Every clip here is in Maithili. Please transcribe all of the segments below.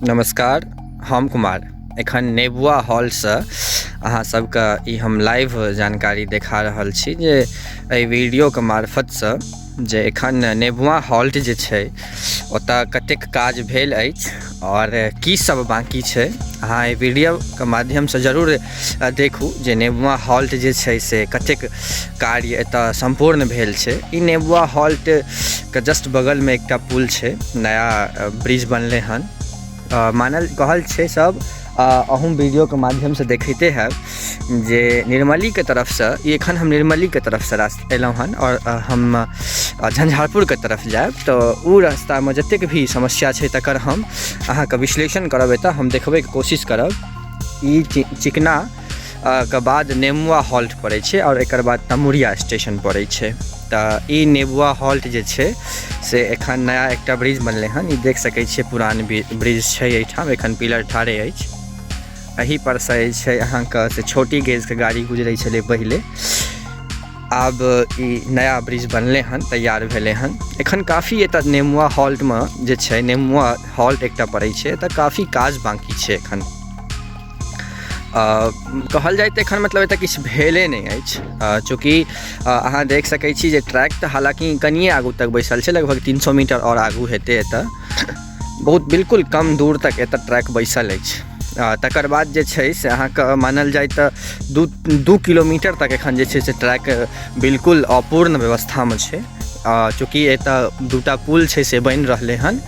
नमस्कार, हम कुमार एखन नेबुआ हॉलसँ अहाँ सबके ई हम लाइव जानकारी देखा रहल छी जे एहि वीडियोके मार्फतसँ जे एखन नेबुआ हॉल्ट जे छै ओतऽ कतेक काज भेल अछि आओर की सब बाँकी छै। अहाँ एहि वीडियोके माध्यमसँ जरूर देखू जे नेबुआ हॉल्ट जे छै से कतेक कार्य एतऽ सम्पूर्ण भेल छै। ई नेबुआ हॉल्टके जस्ट बगलमे एकटा पुल छै, नया ब्रिज बनलै हन, मानल कहल छै सब। अहूँ वीडियोके माध्यमसँ देखैते हैब जे निर्मलीके तरफसँ ई एखन हम निर्मलीके तरफसँ रास्ता एलहुँ हन आओर हम झंझारपुरके तरफ जायब, तऽ ओ रास्तामे जतेक भी समस्या छै तकर हम अहाँके विश्लेषण करब, एतऽ हम देखबैके कोशिश करब। ई चिकना के बाद नेमुआ हॉल्ट पड़ै छै आओर एकर बाद तमुरिया स्टेशन पड़ै छै। तऽ ई नेबुआ हॉल्ट जे छै से एखन नया एकटा ब्रिज बनलै हन, ई देख सकै छियै, पुरान ब्रिज छै, एहिठाम एखन पिलर ठाढ़े अछि। एहि पर से जे छै अहाँके से छोटी गेजके गाड़ी गुजरै छलै पहिले, आब ई नया ब्रिज बनलै हन, तैयार भेलै हन। एखन काफी एतऽ नेमुआ हॉल्टमे जे छै, नेमुआ हॉल्ट एकटा पड़ै छै, एतऽ काफी काज बाँकी छै। एखन कहल जाय तऽ एखन मतलब एतऽ किछु भेले नहि अछि, चूँकि अहाँ देख सकै छी जे ट्रैक तऽ हालाँकि कनिए आगू तक बैसल छै, लगभग 300 मीटर आओर आगू हेतै, एतऽ बहुत बिल्कुल कम दूर तक एतऽ ट्रैक बैसल अछि। तकर बाद जे छै से अहाँके मानल जाय तऽ 2 किलोमीटर तक एखन जे छै से ट्रैक बिल्कुल अपूर्ण व्यवस्थामे छै, चूँकि एतऽ 2टा पुल छै से बनि रहलै हन।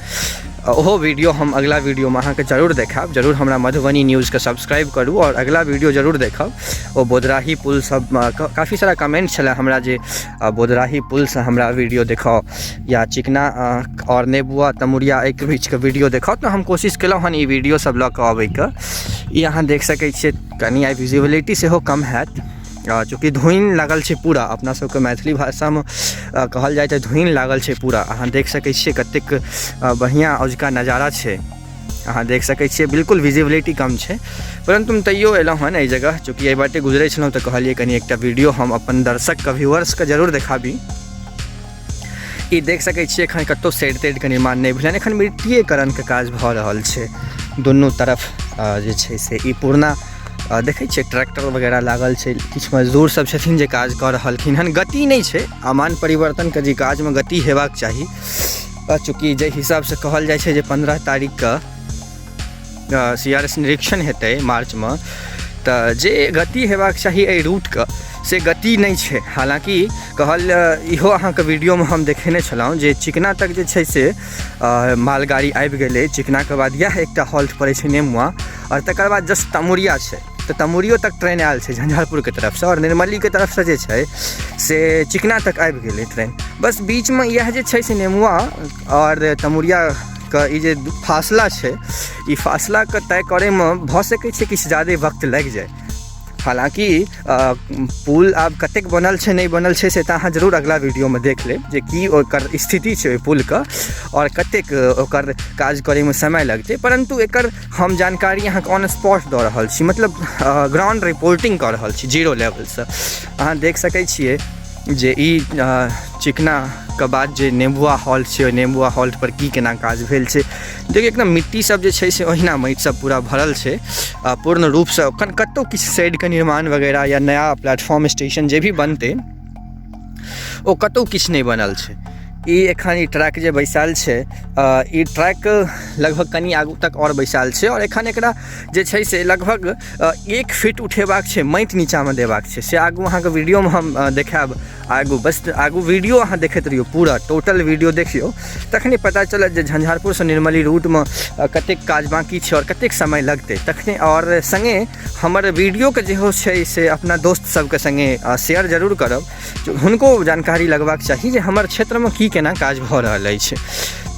ओहो वीडियो हम अगला वीडियोमे अहाँके जरूर देखायब। जरूर हमरा मधुबनी न्यूजके सब्सक्राइब करू आओर अगला वीडियो जरूर देखब। ओ बोदराही पुल सब काफी सारा कमेंट छलै हमरा जे बोदराही पुलसँ हमरा वीडियो देखाउ या चिकना आओर नेबुआ तमुरिया एहिके बीचके वीडियो देखाउ, तऽ हम कोशिश केलहुँ हन ई वीडियो सब लऽ कऽ अबैके। ई अहाँ देख सकै छियै, कनि आइ विजिबिलिटी सेहो कम हैत, चूँकि धुनि लागल छै पूरा। अपना सबके मैथिली भाषामे कहल जाइ तऽ धुनि लागल छै पूरा। अहाँ देख सकै छियै कतेक बढ़िआँ अजुका नजारा छै, अहाँ देख सकै छियै। बिल्कुल विजिबिलिटी कम छै, परन्तु हम तैयो एलहुँ हन एहि जगह, चूँकि एहि बाटे गुजरै छलहुँ तऽ कहलियै कनि एकटा वीडियो हम अपन दर्शकके व्यूअर्सके जरूर देखाबी। ई देख सकै छियै एखन कतहु शेड तेडके निर्माण नहि भेलै, एखन मिट्टिएकरणके काज भऽ रहल छै दुनू तरफ जे छै से। ई पुरना देखै छियै ट्रैक्टर वगैरह लागल छै, किछु मजदूर सब छथिन जे काज कऽ रहलखिन हन। गति नहि छै, आमान परिवर्तनके जे काजमे गति हेबाक चाही, चूँकि जाहि हिसाबसँ कहल जाइ छै जे 15 तारीखके सी आर एस निरीक्षण हेतै मार्चमे, तऽ जे गति हेबाक चाही एहि रूटके से गति नहि छै। हालाँकि कहल इहो अहाँके वीडियोमे हम देखेने छलहुँ जे चिकना तक जे छै से मालगाड़ी आबि गेलै। चिकनाके बाद इएह एकटा हॉल्ट पड़ै छै नेमुआ, आओर तकर बाद जस्ट तमुरिया छै, तऽ तमुरियो तक ट्रेन आयल छै झंझारपुरके तरफसँ, आओर निर्मलीके तरफसँ जे छै से चिकना तक आबि गेलै ट्रेन। बस बीचमे इएह जे छै से नेमुआ आओर तमुरियाके ई जे फासला छै, ई फासलाके तय करैमे भऽ सकै छै किछु ज्यादे वक्त लागि जाय। हालाँकि पुल आब कतेक बनल छै नहि बनल छै से तऽ अहाँ जरूर अगिला वीडियोमे देख लेब जे की ओकर स्थिति छै ओहि पुलके आओर कतेक ओकर काज करैमे समय लगतै। परन्तु एकर हम जानकारी अहाँके ऑन स्पॉट दऽ रहल छी, मतलब ग्राउंड रिपोर्टिंग कऽ रहल छी जीरो लेवलसँ। अहाँ देख सकै छियै जे ई चिकनाके बाद जे नेबुआ हॉल्ट छै, ओहि नेबुआ हॉल्टपर की केना काज भेल छै। देखियौ एकदम मिट्टी सब जे छै से ओहिना माटि सब पूरा भरल छै पूर्ण रूपसँ। एखन कतहु किछु शेडके निर्माण वगैरह या नया प्लेटफॉर्म स्टेशन जे भी बनतै ओ कतहु किछु नहि बनल छै। ई एखन ई ट्रैक जे बैसायल छै, ई ट्रैक लगभग कनि आगू तक आओर बैसायल छै, आओर एखन एकरा जे छै से लगभग 1 फीट उठेबाक छै, माटि नीचाँमे देबाक छै, से आगू अहाँके वीडियोमे हम देखायब। आगू बस आगू वीडियो अहाँ देखैत रहियौ, पूरा टोटल वीडियो देखियौ, तखने पता चलत जे झंझारपुरसँ निर्मली रूटमे कतेक काज बाँकी छै आओर कतेक समय लगतै तखने। आओर सङ्गे हमर वीडियोके जेहो छै से अपना दोस्त सबके सङ्गे शेयर जरूर करब, हुनको जानकारी लगबाक चाही जे हमर क्षेत्रमे की केना काज भऽ रहल अछि।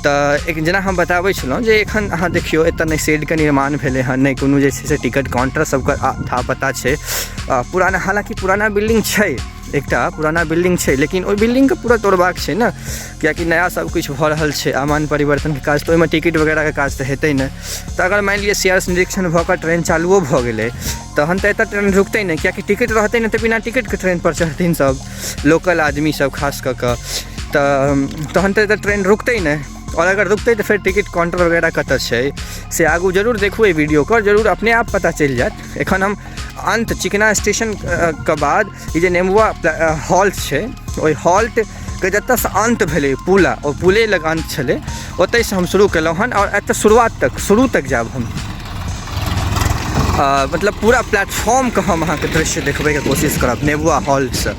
तऽ एक जेना हम बताबै छलहुँ जे एखन अहाँ देखियौ एतऽ नहि शेडके निर्माण भेलै हँ, नहि कोनो जे छै से टिकट काउण्टर सबके था पता छै। पुराना, हालाँकि पुराना बिल्डिंग छै, एकटा पुराना बिल्डिंग छै, लेकिन ओहि बिल्डिंगके पूरा तोड़बाक छै ने, किएकि नया सब किछु भऽ रहल छै, आमान परिवर्तनके काज, तऽ ओहिमे टिकट वगैरहके काज तऽ हेतै नहि। तऽ अगर मानि लिअ शेयर निरीक्षण भऽ कऽ ट्रेन चालुओ भऽ गेलै तहन तऽ एतऽ ट्रेन रुकतै नहि, किएकि टिकट रहतै नहि तऽ बिना टिकटके ट्रेनपर चढ़थिन सब लोकल आदमी सब खास कऽ कऽ, तऽ तहन तऽ एतऽ ट्रेन रुकतै नहि। आओर अगर रुकतै तऽ फेर टिकट काउंटर वगैरह कतऽ छै से आगू जरूर देखू एहि वीडियोके, जरूर अपने आप पता चलि जायत। एखन हम अन्त चिकना स्टेशन के बाद ई जे नेमुआ हॉल्ट छै, ओहि हॉल्टके जतऽसँ अन्त भेलै पुला, ओ पुले लग अन्त छलै, ओतहिसँ हम शुरू केलहुँ हन आओर एतऽ शुरुआत तक, शुरू तक जायब हम। मतलब पूरा प्लेटफॉर्मके हम अहाँके दृश्य देखबैके कोशिश करब। नेबुआ हॉल्टसँ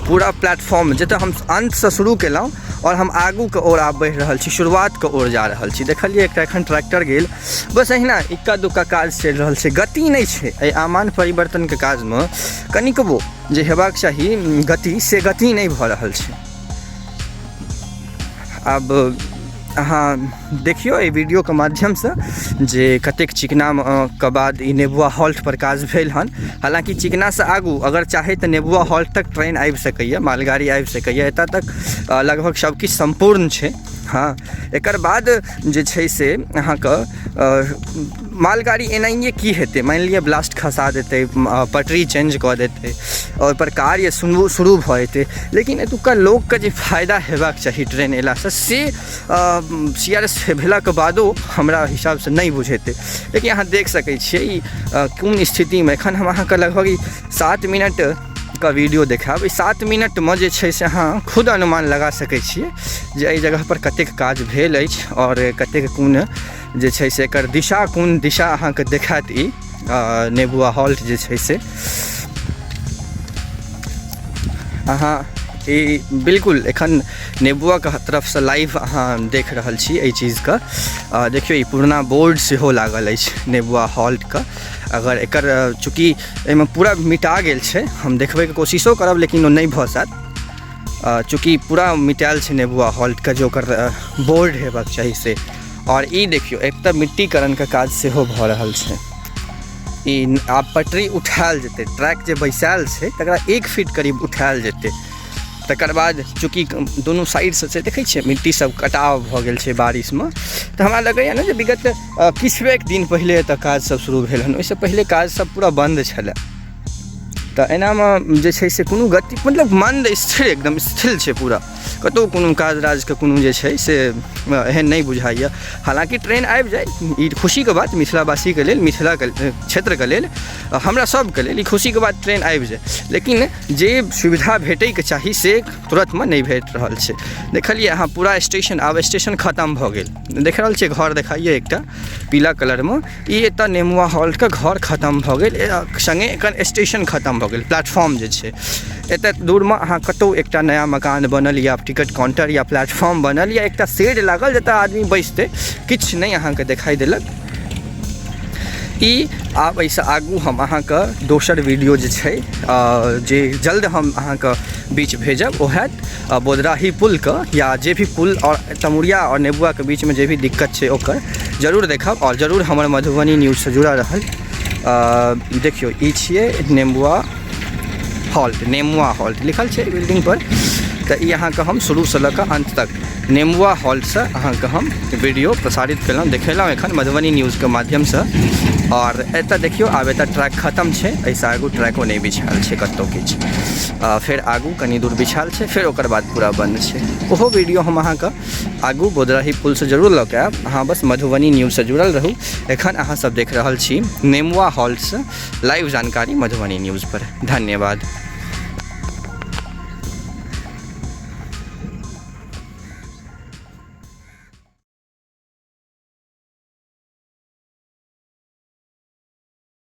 पूरा प्लेटफॉर्म जतऽ हम अन्तसँ शुरू केलहुँ आओर हम आगूके ओर आब बढ़ि रहल छी, शुरुआतके ओर जा रहल छी। देखलियै एकटा एखन ट्रैक्टर गेल, बस अहिना इक्का दुक्का काज चलि रहल छै, गति नहि छै एहि आमान परिवर्तनके काजमे। कनिकबो जे हेबाक चाही गति, से गति नहि भऽ रहल छै। आब अहाँ देखियौ एहि वीडियोके माध्यमसँ जे कतेक चिकनाके बाद ई नेबुआ हॉल्टपर काज भेल हन। हालाँकि चिकनासँ आगू अगर चाहै तऽ नेबुआ हॉल्ट तक ट्रेन आबि सकैए, मालगाड़ी आबि सकैए, एतऽ तक लगभग सबकिछु सम्पूर्ण छै। हँ, एकर बाद जे छै से अहाँके मालगाड़ी एनाहिए की हेतै, मानि लिअ ब्लास्ट खसा देतै, पटरी चेंज कऽ देतै, ओहिपर कार्य शुरू भऽ जेतै, लेकिन एतुक्का लोकके जे फायदा हेबाक चाही ट्रेन अयलासँ से सी आर एस भेलाके बादो हमरा हिसाबसँ नहि बुझेतै। लेकिन अहाँ देख सकै छियै ई कोन स्थितिमे एखन हम अहाँके लगभग ई 7 मिनटके वीडियो देखायब। ई 7 मिनटमे जे छै से अहाँ खुद अनुमान लगा सकै छियै जे एहि जगहपर कतेक काज भेल अछि आओर कतेक कोन जे छै से एकर दिशा, कोन दिशा अहाँके देखायत ई नेबुआ हॉल्ट जे छै से अहाँ ई बिल्कुल एखन नेबुआके तरफसँ लाइव अहाँ देख रहल छी एहि चीजके। देखियौ ई पुरना बोर्ड सेहो लागल अछि नेबुआ हॉल्टके। अगर एकर चूँकि एहिमे पूरा मिटा गेल छै, हम देखबैके कोशिशो करब लेकिन ओ नहि भऽ सकत, चूँकि पूरा मिटायल छै नेबुआ हॉल्टके जे ओकर बोर्ड हेबाक चाही से। आओर ई देखियौ एक तऽ मिट्टीकरणके काज सेहो भऽ रहल छै। ई आब पटरी उठायल जेतै, ट्रैक जे बैसायल छै तकरा 1 फीट करीब उठायल जेतै। तकर बाद चूँकि दुनू साइडसँ छै, देखै छियै मिट्टी सब कटाव भऽ गेल छै बारिशमे, तऽ हमरा लगैए ने जे विगत किछुए दिन पहिले एतऽ काज सब शुरू भेल हन, ओहिसँ पहिले काज सब पूरा बन्द छलै। तऽ एनामे जे छै से कोनो गति मतलब मन्द स्थिर एकदम स्थिर छै पूरा, कतहु कोनो काज राजके कोनो जे छै से एहन नहि बुझाइए। हालाँकि ट्रेन आबि जाय ई खुशीके बात मिथिलावासीके लेल, मिथिलाके क्षेत्रके लेल, हमरा सबके लेल ई खुशीके बात ट्रेन आबि जाय, लेकिन जे सुविधा भेटैके चाही से तुरन्तमे नहि भेट रहल छै। देखलियै अहाँ पूरा स्टेशन, आब स्टेशन खतम भऽ गेल। देख रहल छियै घर देखाइए एकटा पीला कलरमे, ई एतऽ नेमुआ हॉल्टके घर खतम भऽ गेल, सङ्गे एकर स्टेशन खतम भऽ गेल। प्लेटफॉर्म जे छै एतऽ दूरमे अहाँ कतहु एकटा नया मकान बनल या टिकट काउंटर या प्लेटफॉर्म बनल या एकटा शेड लागल जतऽ आदमी बैसतै, किछु नहि अहाँके देखाइ देलक। ई आब एहिसँ आगू हम अहाँके दोसर वीडियो जे छै जे जल्द हम अहाँके बीच भेजब ओ हैत बोदराही पुलके या जे भी पुल आओर तमुरिया आओर नेबुआके बीचमे जे भी दिक्कत छै ओकर जरूर देखब आओर जरूर हमर मधुबनी न्यूजसँ जुड़ल रहल। देखियौ ई छियै नेबुआ हॉल्ट, नेमुआ हॉल्ट लिखल छै बिल्डिंगपर। तऽ ई अहाँके हम शुरूसँ लऽ कऽ अन्त तक नेमुआ हॉल्टसँ अहाँके हम वीडियो प्रसारित केलहुँ, देखेलहुँ एखन मधुबनी न्यूजके माध्यमसँ। आओर एतऽ देखियौ आब एतऽ ट्रैक खतम छै, एहिसँ आगू ट्रैको नहि बिछायल छै कतहु किछु, फेर आगू कनि दूर बिछायल छै, फेर ओकर बाद पूरा बन्द छै। ओहो वीडियो हम अहाँके आगू बोदराही पुलसँ जरूर लऽ कऽ आयब, अहाँ बस मधुबनी न्यूजसँ जुड़ल रहू। एखन अहाँ सब देख रहल छी नेमुआ हॉल्टसँ लाइव जानकारी मधुबनी न्यूजपर। धन्यवाद।